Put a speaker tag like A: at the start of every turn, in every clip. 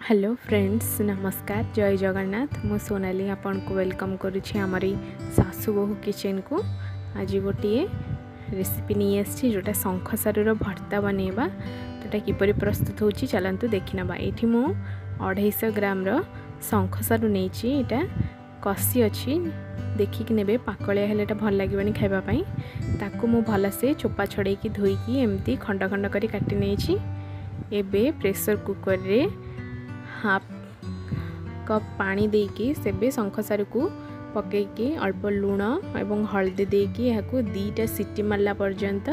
A: Hello friends, ନମସ୍କାର, ଜୟ ଜଗନ୍ନାଥ। ମୁଁ ସୋନାଲି ଆପଣଙ୍କୁ welcome କରୁଛି ଆମର ଏଇ ଶାଶୁ ବୋହୂ କିଚେନ୍କୁ। ଆଜି ଗୋଟିଏ ରେସିପି ନେଇ ଆସିଛି, ଯେଉଁଟା ଶଙ୍ଖ ସାରୁର ଭର୍ତ୍ତା ବନେଇବା। ତ ଏଇଟା କିପରି ପ୍ରସ୍ତୁତ ହେଉଛି, ଚାଲନ୍ତୁ ଦେଖିନେବା। ଏଇଠି ମୁଁ 250 ଗ୍ରାମର ଶଙ୍ଖ ସାରୁ ନେଇଛି। ଏଇଟା କଷି ଅଛି, ଦେଖିକି ନେବେ, ପାକଳିଆ ହେଲେ ଏଇଟା ଭଲ ଲାଗିବନି ଖାଇବା ପାଇଁ। ତାକୁ ମୁଁ ଭଲସେ ଚୋପା ଛଡ଼େଇକି ଧୋଇକି ଏମିତି ଖଣ୍ଡ ଖଣ୍ଡ କରି କାଟି ନେଇଛି। ଏବେ ପ୍ରେସର କୁକର୍ରେ ହାଫ୍ କପ୍ ପାଣି ଦେଇକି ସେବେ ଶଙ୍ଖସାରୁକୁ ପକାଇକି ଅଳ୍ପ ଲୁଣ ଏବଂ ହଳଦୀ ଦେଇକି ଏହାକୁ 2ଟା ସିଟି ମାରିଲା ପର୍ଯ୍ୟନ୍ତ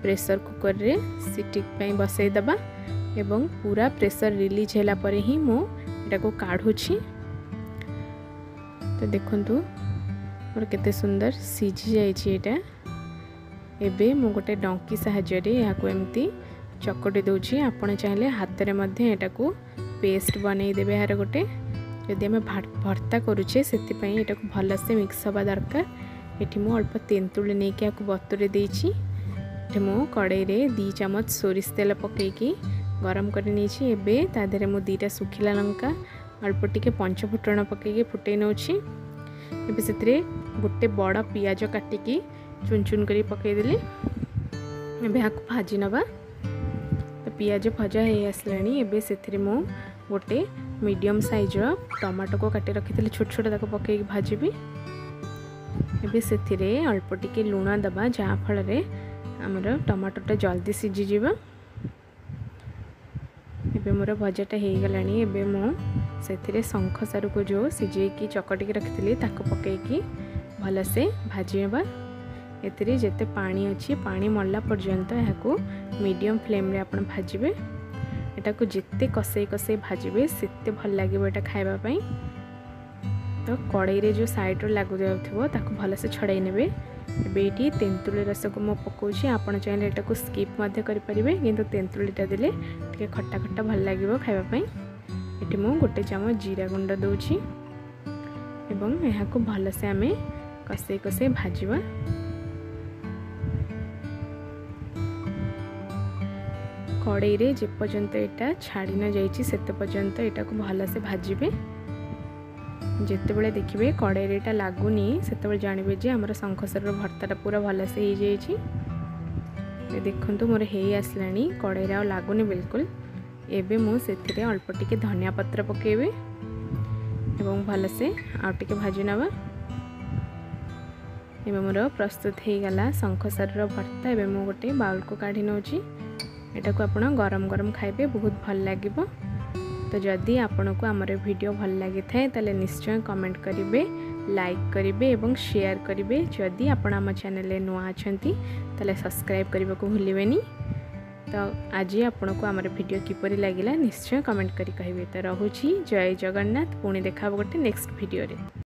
A: ପ୍ରେସର କୁକର୍ରେ ସିଟି ପାଇଁ ବସାଇଦେବା ଏବଂ ପୁରା ପ୍ରେସର ରିଲିଜ୍ ହେଲା ପରେ ହିଁ ମୁଁ ଏଟାକୁ କାଢ଼ୁଛି। ତ ଦେଖନ୍ତୁ, ମୋର କେତେ ସୁନ୍ଦର ସିଝି ଯାଇଛି ଏଇଟା। ଏବେ ମୁଁ ଗୋଟେ ଡଙ୍କି ସାହାଯ୍ୟରେ ଏହାକୁ ଏମିତି ଚକଟି ଦେଉଛି। ଆପଣ ଚାହିଁଲେ ହାତରେ ମଧ୍ୟ ଏଟାକୁ ପେଷ୍ଟ ବନେଇଦେବେ ଏହାର ଗୋଟେ। ଯଦି ଆମେ ଭର୍ତ୍ତା କରୁଛେ, ସେଥିପାଇଁ ଏଟାକୁ ଭଲସେ ମିକ୍ସ ହେବା ଦରକାର। ଏଠି ମୁଁ ଅଳ୍ପ ତେନ୍ତୁଳି ନେଇକି ଏହାକୁ ବତୁରେ ଦେଇଛି। ଏଠି ମୁଁ କଡ଼େଇରେ 2 ଚାମଚ ସୋରିଷ ତେଲ ପକାଇକି ଗରମ କରି ନେଇଛି। ଏବେ ତା ଦେହରେ ମୁଁ 2ଟା ଶୁଖିଲା ଲଙ୍କା, ଅଳ୍ପ ଟିକେ ପଞ୍ଚ ଫୁଟଣ ପକାଇକି ଫୁଟେଇ ନେଉଛି। ଏବେ ସେଥିରେ ଗୋଟେ ବଡ଼ ପିଆଜ କାଟିକି ଚୁନ ଚୁନ କରି ପକାଇଦେଲି। ଏବେ ଏହାକୁ ଭାଜି ନେବା। ତ ପିଆଜ ଭଜା ହେଇ ଆସିଲାଣି। ଏବେ ସେଥିରେ ମୁଁ ଗୋଟେ ମିଡ଼ିୟମ୍ ସାଇଜ୍ର ଟମାଟୋକୁ କାଟି ରଖିଥିଲି ଛୋଟ ଛୋଟ, ତାକୁ ପକାଇକି ଭାଜିବି। ଏବେ ସେଥିରେ ଅଳ୍ପ ଟିକେ ଲୁଣ ଦେବା, ଯାହାଫଳରେ ଆମର ଟମାଟୋଟା ଜଲ୍ଦି ସିଝିଯିବ। ଏବେ ମୋର ଭଜାଟା ହେଇଗଲାଣି। ଏବେ ମୁଁ ସେଥିରେ ଶଙ୍ଖ ସାରୁକୁ ଯେଉଁ ସିଝେଇକି ଚକଟିକି ରଖିଥିଲି, ତାକୁ ପକାଇକି ଭଲସେ ଭାଜି ନେବା। ଏଥିରେ ଯେତେ ପାଣି ଅଛି, ପାଣି ମରିଲା ପର୍ଯ୍ୟନ୍ତ ଏହାକୁ ମିଡ଼ିୟମ୍ ଫ୍ଲେମ୍ରେ ଆପଣ ଭାଜିବେ। ଏଟାକୁ ଯେତେ କଷେଇ କଷେଇ ଭାଜିବେ, ସେତେ ଭଲ ଲାଗିବ ଏଇଟା ଖାଇବା ପାଇଁ। ତ କଡ଼େଇରେ ଯେଉଁ ସାଇଡ଼୍ରୁ ଲାଗୁଯାଉଥିବ, ତାକୁ ଭଲସେ ଛଡ଼େଇ ନେବେ। ଏବେ ଏଇଠି ତେନ୍ତୁଳି ରସକୁ ମୁଁ ପକାଉଛି। ଆପଣ ଚାହିଁଲେ ଏଟାକୁ ସ୍କିପ୍ ମଧ୍ୟ କରିପାରିବେ, କିନ୍ତୁ ତେନ୍ତୁଳିଟା ଦେଲେ ଟିକେ ଖଟା ଖଟା ଭଲ ଲାଗିବ ଖାଇବା ପାଇଁ। ଏଠି ମୁଁ 1 ଚାମଚ ଜିରା ଗୁଣ୍ଡ ଦେଉଛି ଏବଂ ଏହାକୁ ଭଲସେ ଆମେ କଷେଇ କଷେଇ ଭାଜିବା। କଡ଼େଇରେ ଯେପର୍ଯ୍ୟନ୍ତ ଏଇଟା ଛାଡ଼ି ନ ଯାଇଛି, ସେତେ ପର୍ଯ୍ୟନ୍ତ ଏଇଟାକୁ ଭଲସେ ଭାଜିବେ। ଯେତେବେଳେ ଦେଖିବେ କଡ଼େଇରେ ଏଇଟା ଲାଗୁନି, ସେତେବେଳେ ଜାଣିବେ ଯେ ଆମର ଶଙ୍ଖସାରର ଭର୍ତ୍ତାଟା ପୁରା ଭଲସେ ହେଇଯାଇଛି। ଦେଖନ୍ତୁ, ମୋର ହେଇ ଆସିଲାଣି, କଡ଼େଇରେ ଆଉ ଲାଗୁନି ବିଲକୁଲ। ଏବେ ମୁଁ ସେଥିରେ ଅଳ୍ପ ଟିକେ ଧନିଆ ପତ୍ର ପକାଇବି ଏବଂ ଭଲସେ ଆଉ ଟିକେ ଭାଜି ନେବା। ଏବେ ମୋର ପ୍ରସ୍ତୁତ ହେଇଗଲା ଶଙ୍ଖସାରର ଭର୍ତ୍ତା। ଏବେ ମୁଁ ଗୋଟେ ବାଉଲକୁ କାଢ଼ି ନେଉଛି। ଏଟାକୁ ଆପଣ ଗରମ ଗରମ ଖାଇବେ, ବହୁତ ଭଲ ଲାଗିବ। ତ ଯଦି ଆପଣଙ୍କୁ ଆମର ଭିଡ଼ିଓ ଭଲ ଲାଗିଥାଏ, ତାହେଲେ ନିଶ୍ଚୟ କମେଣ୍ଟ କରିବେ, ଲାଇକ୍ କରିବେ ଏବଂ ସେୟାର କରିବେ। ଯଦି ଆପଣ ଆମ ଚ୍ୟାନେଲରେ ନୂଆ ଅଛନ୍ତି, ତାହେଲେ ସବସ୍କ୍ରାଇବ୍ କରିବାକୁ ଭୁଲିବେନି। ତ ଆଜି ଆପଣଙ୍କୁ ଆମର ଭିଡ଼ିଓ କିପରି ଲାଗିଲା, ନିଶ୍ଚୟ କମେଣ୍ଟ କରି କହିବେ। ତ ରହୁଛି, ଜୟ ଜଗନ୍ନାଥ। ପୁଣି ଦେଖା ହେବ ଗୋଟେ ନେକ୍ସଟ ଭିଡ଼ିଓରେ।